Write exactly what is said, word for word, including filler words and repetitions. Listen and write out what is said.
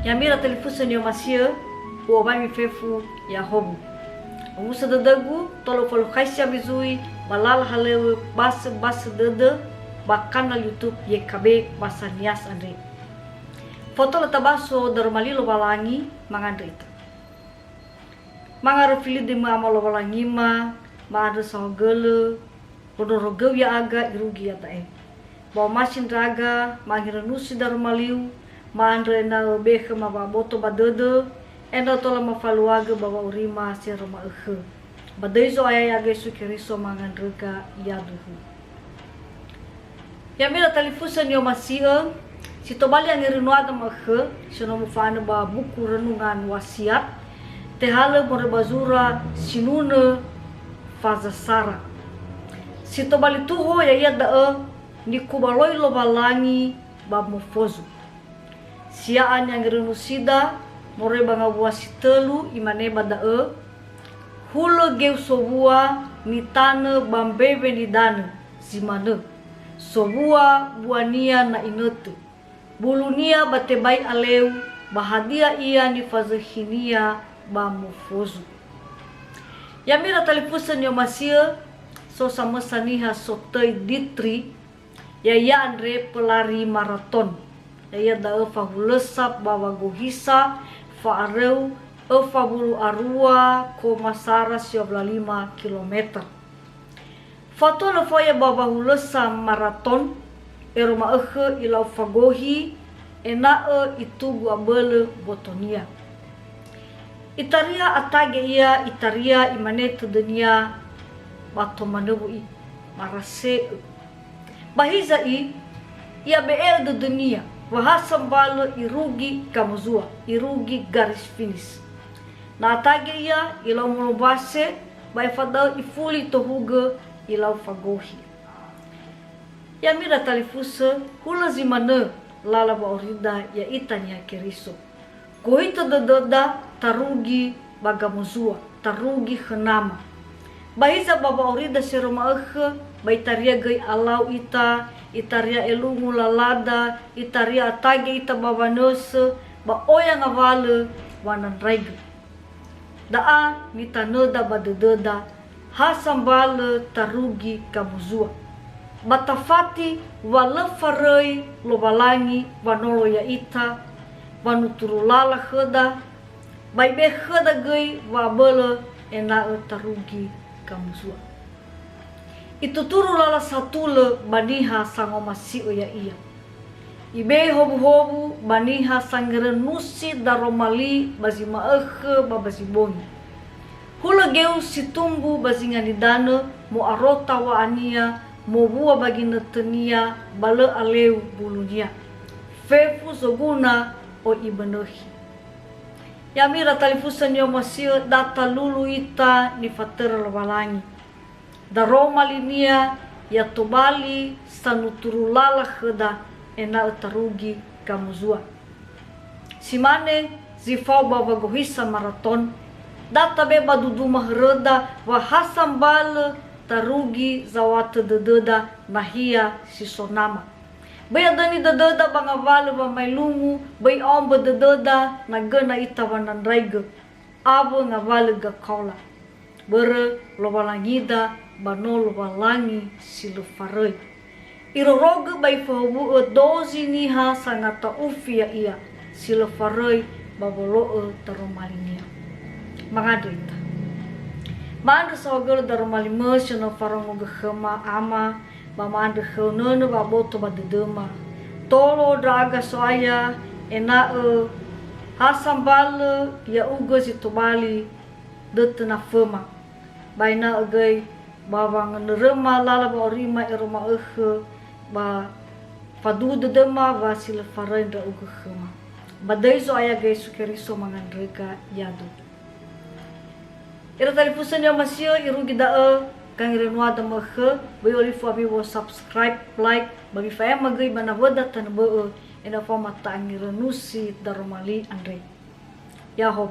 Ya'ami ira talifusö ni'omasi'ö, u'owaimi fefu Yahobu. Omuso dödögu, tola ufalukhaisi ami zui ba lala halöŵö basöbasö dödö ba kanal YouTube Y K B Bahasa Nias andre. Fao tola tabaso daroma li Lowalangi, mangandrö ita. Manga röfili döimö Ama Lowalangima, ma'andrö saohagölö, wondrorogöu ya'aga irugi iada'e. Ba omasi ndra'aga, ma'angirönusi daroma liu, ma'andrö ena'ö be khöma wa'aboto ba dödö, ena'ö tola mafaluagö ba wa'aurima si aroma'ökhö. Ba döi Zo'aya ya'aga Yesu Keriso mangandröga yaduhu. Ya'ami ira talifusö ni'omasi'ö, si tobali angerönuada ma'ökhö, si no mufa'anö ba buku Renungan Wasiat, tehalö moroi ba zura Sinunö Faza Sara. Si tobali tuho ya'ia da'ö, Nikubaloi Lowalangi ba Mofozu. Sia'a ni'angerönusida moroi ba ngawua si tölu, imane ba da'ö, Hulö geu sowua nitanö ba mbewe nidanö, zi manö, sowua buania na inötö, bulunia ba tebai aleu, ba hadia ia nifazökhinia ba Mofozu. Ya'ami ira talifusö ni'omasi'ö, so samösa niha sotöi Ditri, ya'ia andre pelari maraton. Ya'ia da'ö fahulösa ba wagohisa fa'aröu öfa wulu a rua koma sara siwa wulu a lima kilometer. Fao tola fao ia ba wahulösa maraton, ero ma'ökhö ilau fagohi ena'ö itugu abölö botonia. Itaria atage ia, itaria imane tödönia, ba tomanö wö'i, marase'ö. Ba hiza'i, i'abe'e'ö dödönia, wa ha sambalö irugi gamozua, irugi garis finis. Na atage ia, ilau molombase, ba efada'ö ifuli tohugö ilau fagohi. Ya'ami ira talifusö, hulö zi manö lala wa'aurida ya'ita niha Keriso. Gohitö dödöda tarugi ba gamozua, tarugi khö Nama. Ba hiza ba wa'aurida si aroma'ökhö, ba itaria göi alau ita, itaria elungu lalada, itaria atage ita ba wanösö, ba oya ngawalö wanandraigö. Da'a nitanöda ba dödöda, ha sambalö tarugi gamozua. Ba tafati wa lö faröi Lowalangi wanolo ya'ita, wanuturu lala khöda, ba ibe'e khöda göi wa'abölö ena'ö tarugi gamozua. Ituturu lala satulö ba niha sangomasi'ö ya'ia. Ibe'e howuhowu ba niha sangerönusi daroma li ba zi ma'ökhö ba ba zi bongi. Hulö geu si tumbu ba zinga nidanö, mo'arota wa'ania, mowua ba ginötönia, ba lö aleu bulunia. Fefu zoguna oi ibönökhi. Ya'ami ira talifusö ni'omasi'ö, da talulu ita nifatörö Lowalangi. Daroma linia ya tobali sanuturu lala khöda ena'ö tarugi gamozua. Si mane zi fao ba wagohisa maraton, da tabe ba duduma höröda wa ha sambalö tarugi zawatö dödöda nahia si so Nama. Böi adöni dödöda ba ngawalö wamaelungu, böi aombö dödöda na göna ita wanandraigö, awö ngawalö gakaola. Börö Lowalangida ba no Lowalangi si lö faröi. Irorogö ba ifahowu'ö dozi niha sangata'ufi ya'ia, si lö faröi ba wolo'ö daroma linia. Mangandrö ita. Ma'andrö saohagölö daroma limö si no farongogö khöma, Ama, ba ma'andrö khöu nönö wa'aboto ba dödöma. Tolo ndra'aga So'aya, ena'ö ha sambalö ya'ugö zi tobali dötö naföma. Ba ena'ö göi ba wanöröma lala wa'aurima ero ma'ökhö, ba faduhu dödöma wa si lö faröi ndra'ugö khöma. Ba döi Zo'aya Yesu Keriso mangandröga ya'aduhu. Ira talifusö ni'omasi'ö, irugi da'ö gangerönuada ma'ökhö, böi olifu ami wo subscribe, like, ba mifa'ema göi ba nawöda tanö bö'ö, ena'ö faoma ta'angerönusi daroma li andre. Ya'ahowu.